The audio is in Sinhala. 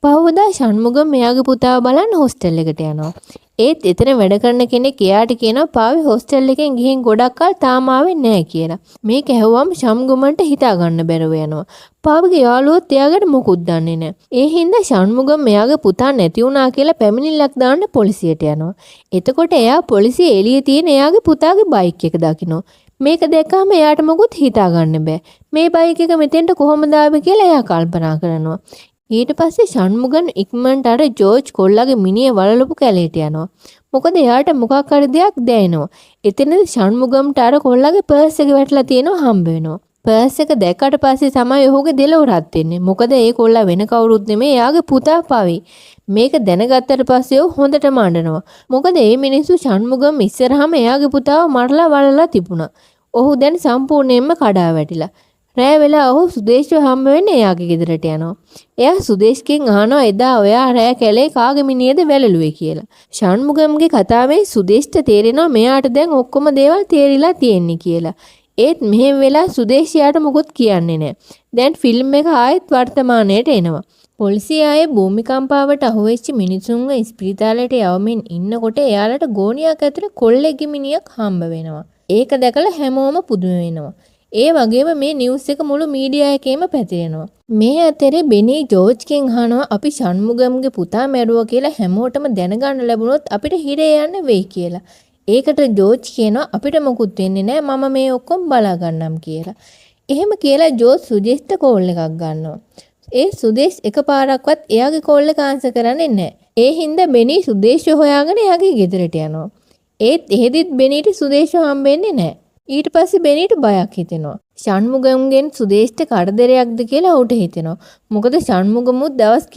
පහුවදා ෂණ්මුගම් එයාගේ පුතාව බලන්න හොස්ටල් එකට යනවා. ඒත් එතන වැඩ කරන කෙනෙක් එයාට කියනවා පාවි හොස්ටල් එකෙන් ගිහින් ගොඩක් කල් තාම ආවේ නෑ කියලා. මේක ඇහුවම ෂණ්මුගම්ට හිතා ගන්න බැරුව යනවා. පාවිගේ යාළුවොත් එයා ගැන මොකුත් දන්නේ නෑ. ඒ හින්දා ෂණ්මුගම් එයාගේ පුතා නැති වුණා කියලා පැමිණිල්ලක් දාන්න පොලිසියට යනවා. එතකොට එයා පොලිසිය එළියේ තියෙන එයාගේ පුතාගේ බයික් එක දකිනවා. මේක දැක්කම එයාට මොකුත් හිතා ගන්න බෑ. මේ බයික් එක මෙතෙන්ට කොහොමද ආවේ කියලා එයා කල්පනා කරනවා. ඊට පස්සේ ෂණ්මුගන් ඉක්මනට අර ජෝර්ජ් කොල්ලගේ මිනිය වළලපු කැලේට යනවා. මොකද එයාට මොකක් හරි දෙයක් දැනෙනවා. එතනදී ෂණ්මුගම්ට අර කොල්ලගේ පර්ස් එක වැටලා තියෙනවා හම්බ වෙනවා. පර්ස් එක දැක්කට පස්සේ තමයි ඔහුගේ දෙලොව රත් වෙන්නේ. මොකද ඒ කොල්ලා වෙන කවුරුත් නෙමෙයි, එයාගේ පුතා පවි. මේක දැනගත්තට පස්සේ ඔහු හොඳටම අඬනවා. මොකද ඒ මිනිස්සු ෂණ්මුගම් ඉස්සරහම එයාගේ පුතාව මරලා වළලා තිබුණා. ඔහු දැන් සම්පූර්ණයෙන්ම කඩා වැටිලා. රෑ වෙලා ඔහු සුදේශ්ව හම්බ වෙන්න එයාගේ ගෙදරට යනවා. එයා සුදේශ්ගෙන් අහනවා එදා ඔයා රෑ කැලේ කාගේ මිනිහද වැළලුවේ කියලා. ෂණ්මුගම්ගේ කතාවෙන් සුදේශ්ට තේරෙනවා මෙයාට දැන් ඔක්කොම දේවල් තේරිලා තියෙන්නේ කියලා. ඒත් මෙහෙම වෙලා සුදේශ් එයාට මොකුත් කියන්නේ නෑ. දැන් ෆිල්ම් එක ආයෙත් වර්තමානයට එනවා. පොලිසිය අය භූමිකම්පාවට අහුවෙච්ච මිනිසුන්ව ඉස්පිරිතාලයට යවමින් ඉන්නකොට එයාලට ගෝනියක් ඇතුලේ කොල්ලෙක්ගේ මිනියක් හම්බ වෙනවා. ඒක දැකලා හැමෝම පුදුම වෙනවා. ඒ වගේම මේ නිවුස් එක මුළු මීඩියා එකේම පැතිරෙනවා. මේ අතරේ බෙනී ජෝර්ජ්ගෙන් අහනවා අපි ෂණ්මුගම්ගේ පුතා මැරුවා කියලා හැමෝටම දැනගන්න ලැබුණොත් අපිට හිරේ යන්න වෙයි කියලා. ඒකට ජෝර්ජ් කියනවා අපිට මොකුත් වෙන්නේ නෑ, මම මේ ඔක්කොම බලා ගන්නම් කියලා. එහෙම කියලා ජෝර්ජ් සුදේශ්ට කෝල් එකක් ගන්නවා. ඒ සුදේශ් එකපාරක්වත් එයාගේ කෝල් එක ආන්සර් කරන්නේ නෑ. ඒ හින්දා බෙනී සුදේශ්ව හොයාගෙන එයාගේ ගෙදරට යනවා. ඒත් එහෙදිත් බෙනීට සුදේශ්ව හම්බෙන්නේ නෑ. ඊට පස්සේ බෙනීට බයක් හිතෙනවා. ෂණ්මුගම්ගෙන් සුදේශ්ට කරදරයක්ද කියලා ඔහුට හිතෙනවා. මොකද ෂණ්මුගමුත් දවස්